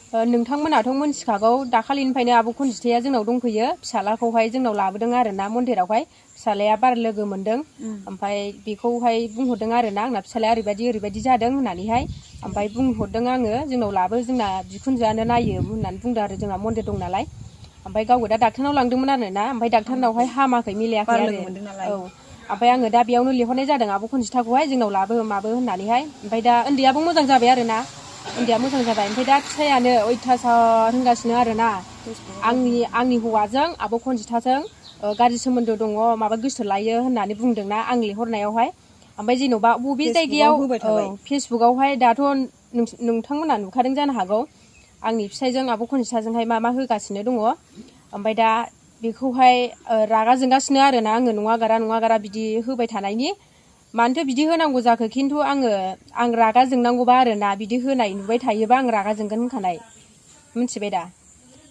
नोंथांमोनाथ' मोनथिखागौ दाखालिनिफ्रायनो आब' खनजिथाया जोंनाव दंफैयो फिसालाखौहाय जोंनाव लाबोदों आरोना मन्दिरावहाय फिसालाया बार लोगो मोनदों ओमफ्राय बेखौहाय बुंहरदों आरोना आंना फिसालाया ओरैबायदि जादों होननानैहाय ओमफ्राय बुंहरदों आङो जोंनाव लाबो जोंना बिखुनजोआनो नायो होननानै बुंदों आरो जोंना मन्दिर दं नालाय ओमफ्राय गावबो दा डाक्टारनाव लांदोंमोन आरोना ओमफ्राय डाक्टारनावहाय हामाखै मिलायाखै आरो औ ओमफ्राय आङो दा बेयावनो लिंहरनाय जादों आब' खनजिथाखौहाय जोंनाव लाबो माबो होननानैहाय ओमफ्राय दा उन्दैयाबो मोजां जाबाय आरोना उन्दैया मोजां जाबाय ओमफ्राय दा फिसायानो अयथासार होनगासिनो आरोना आंनि हौवाजों आब' खनजिथाजों गाज्रि सोमोन्दो दङ माबा गोसो लायो होननानै बुंदोंना आं लिंहरनायावहाय ओमफ्राय जेन'बा बबे जायगायाव फेसबुकआवहाय दाथ' नोंथांमोना नुखादों जानो हागौ आंनि फिसायजों आब' खनजिथाजोंहाय मा होगासिनो दङ ओमफ्राय दा बेखौहाय रागा जोंगासिनो आरोना आङो नङा गारा बिदि होबाय थानायनि मानोथो बिदि होनांगौ जाखो खिन्थु आं रागा जोंनांगौबा आरोना बिदि होनाय नुबाय थायोबा आं रागा जोंगोन होनखानाय मिथिबाय दा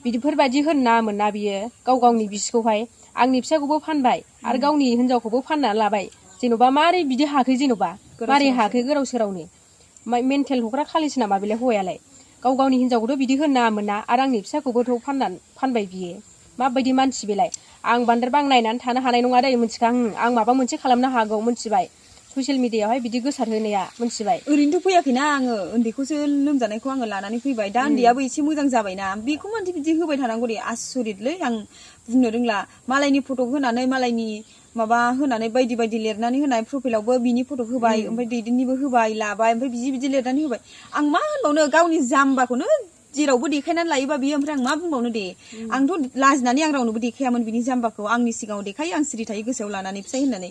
बिदिफोरबायदि होनो नाङामोन ना बियो गावनि बिसिखौहाय आंनि फिसाखौबो फानबाय आरो गावनि हिनजावखौबो फाननानै लाबाय जेन'बा मारै बिदि हाखै जेन'बा मारै हाखै गोदाव सोरावनो मेन्टेल हग्रा खालिसो नामा बेलाय हौवायालाय गावनि हिनजावखौथ' बिदि होनो नाङामोन ना आरो आंनि फिसाखौबोथ' फानबाय बियो माबायदि मानसि बेलाय आं बांद्राय नायनानै थानो हानाय नङा दै मिथिखा आं माबा मोनसे खालामनो हागौ मिथिबाय ससियेल मिडियायावहाय बिदि गोसार होनाया मिथिबाय ओरैनोथ' फैयाखैना आङो उन्दैखौसो लोमजानायखौ आङो लानानै फैबाय दा उन्दैयाबो एसे मोजां जाबायना बेखौ मानसि बिदि होबाय थानांगौ दे आसरितलै आं बुंनो रोंला मालायनि फट' होनानै मालायनि माबा होनानै बायदि लिरनानै होनाय प्रफाइलावबो बिनि फट' होबाय ओमफ्राय दैदेननिबो होबाय लाबाय ओमफ्राय बिदि लिरनानै होबाय आं मा होनबावनो गावनि जाम्बाखौनो जेरावबो देखायनानै लायोबा बियो ओमफ्राय आं मा बुंबावनो दे आंथ' लाजिनानै आं रावनोबो देखायामोन बिनि जाम्बाखौ आंनि सिगाङाव देखायो आं सिरि थायो गोसोआव लानानै फिसाय होननानै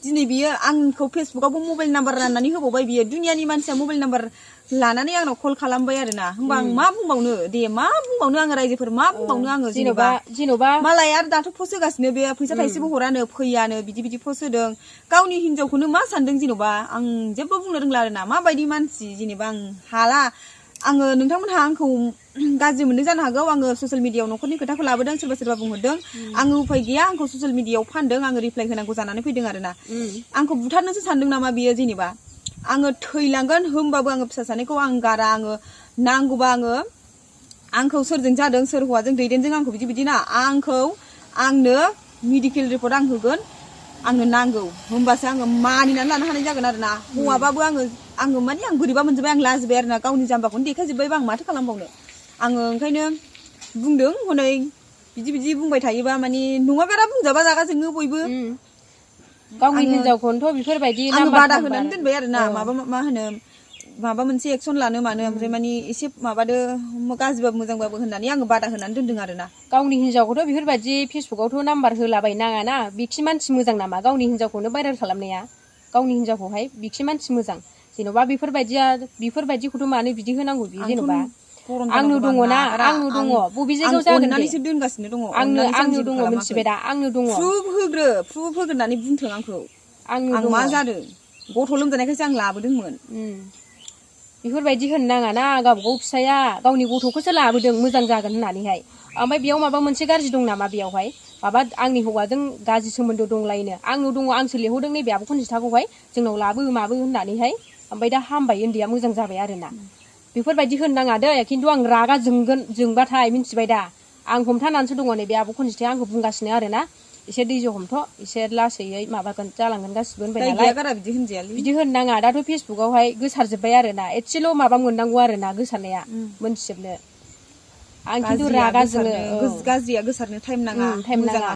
दिनै बियो आंखौ फेसबुकआवबो मबाइल नाम्बार राननानै होबावबाय बियो दुनियानि मानसिया मबाइल नाम्बार लानानै आंनाव कल खालामबाय आरोना होमबा आं मा बुंबावनो दे मा बुंबावनो आङो रायजोफोर मा बुंबावनो आङो जेनेबा मालाय आरो दाथ' पस्ट होगासिनो बे फैसा थाइसेबो हरानो फैयानो बिदि पस्ट होदों गावनि हिनजावखौनो मा सानदों जेन'बा आं जेबो बुंनो रोंला आरोना माबायदि मानसि जेनेबा आं हाला आङो नोंथांमोनहा आंखौ गाज्रि मोनदों जानो हागौ आङो ससियेल मिडियायाव न'खरनि खोथाखौ लाबोदों सोरबा बुंहरदों आङो उफाय गैया आंखौ ससियेल मिडियायाव फानदों आङो रिप्लाइ होनांगौ जानानै फैदों आरोना आंखौ बुथारनोसो सानदों नामा बियो जेनेबा आङो थैलांगोन होमबाबो आङो फिसा सानैखौ आं गारा आङो नांगौबा आंखौ सोरजों जादों सोर हौवाजों दैदेनजों आंखौ बिदि ना आंनो मेडिकेल रिपर्ट आं होगोन आंनो नांगौ होमबासो आङो मानिनानै लानो हानाय जागोन आरोना हौवाबाबो आङो माने आं बोरैबा मोनजोबबाय आं लाजिबाय आरोना गावनि जाम्बाखौनो देखायजोब्बायबा आं माथो खालामबावनो आङो ओंखायनो बुंदों हनै बिदि बुंबाय थायोबा माने नङागारा बुंजाबा रागा जोङो बयबो गावनि हिनजावखौनोथ' बेफोरबायदि आङो बादा होनानै दोनबाय आरोना माबा मोनसे एक्सन लानो मानो ओमफ्राय माने एसे माबादो गाज्रिबाबो मोजांबाबो होननानै आङो बादा होनानै दोनदों आरोना गावनि हिनजावखौथ' बेफोरबायदि फेसबुकआवथ' नाम्बार होलाबाय नाङाना बिखि मानसि मोजां नामा गावनि हिनजावखौनो भाइरेल खालामनाया गावनि हिनजावखौहाय बिखि मानसि मोजां जेन'बा बेफोरबायदिखौथ' मानो बिदि होनांगौ बि जेन'बा आंनो दङना आंनो दङ बबे जायगायाव जागोन दे दोनगासिनो दङ आंनो दङ मिथिबाय दा आंनो दङ प्रुफ होग्रोनानै बुंथों आंखौ आं मा जादों गथ' लोमजानायखायसो आं लाबोदोंमोन बेफोरबायदि होनो नाङाना गावबागाव फिसाया गावनि गथ'खौसो लाबोदों मोजां जागोन होननानैहाय ओमफ्राय बेयाव माबा मोनसे गाज्रि दं नामा बेयावहाय माबा आंनि हौवाजों गाज्रि सोमोन्दो दंलायनो आंनो दङ आंसो लिंहरदों नैबे आब' खनजिथाखौहाय जोंनाव लाबो माबो होननानैहाय ओमफ्राय दा हामबाय उन्दैया मोजां जाबाय आरोना बेफोरबायदि होनो नाङा दै खिन्थु आं रागा जोंबाथाय मिथिबाय दा आं हमथानानैसो दङ नैबे आब' खनजिथाया आंखौ बुंगासिनो आरोना एसे दैज' हमथ' एसे लासैयै माबागोन जालांगोन गासिबो होनबाय नालाय बिदि होनो नाङा दाथ' फेसबुकआवहाय गोसारजोब्बाय आरोना एसेल' माबा मोननांगौ आरोना गोसारनाया मोनथिजोबनो आं खिन्थु रागा जोङो गाज्रिया गोसारनो टाइम नाङा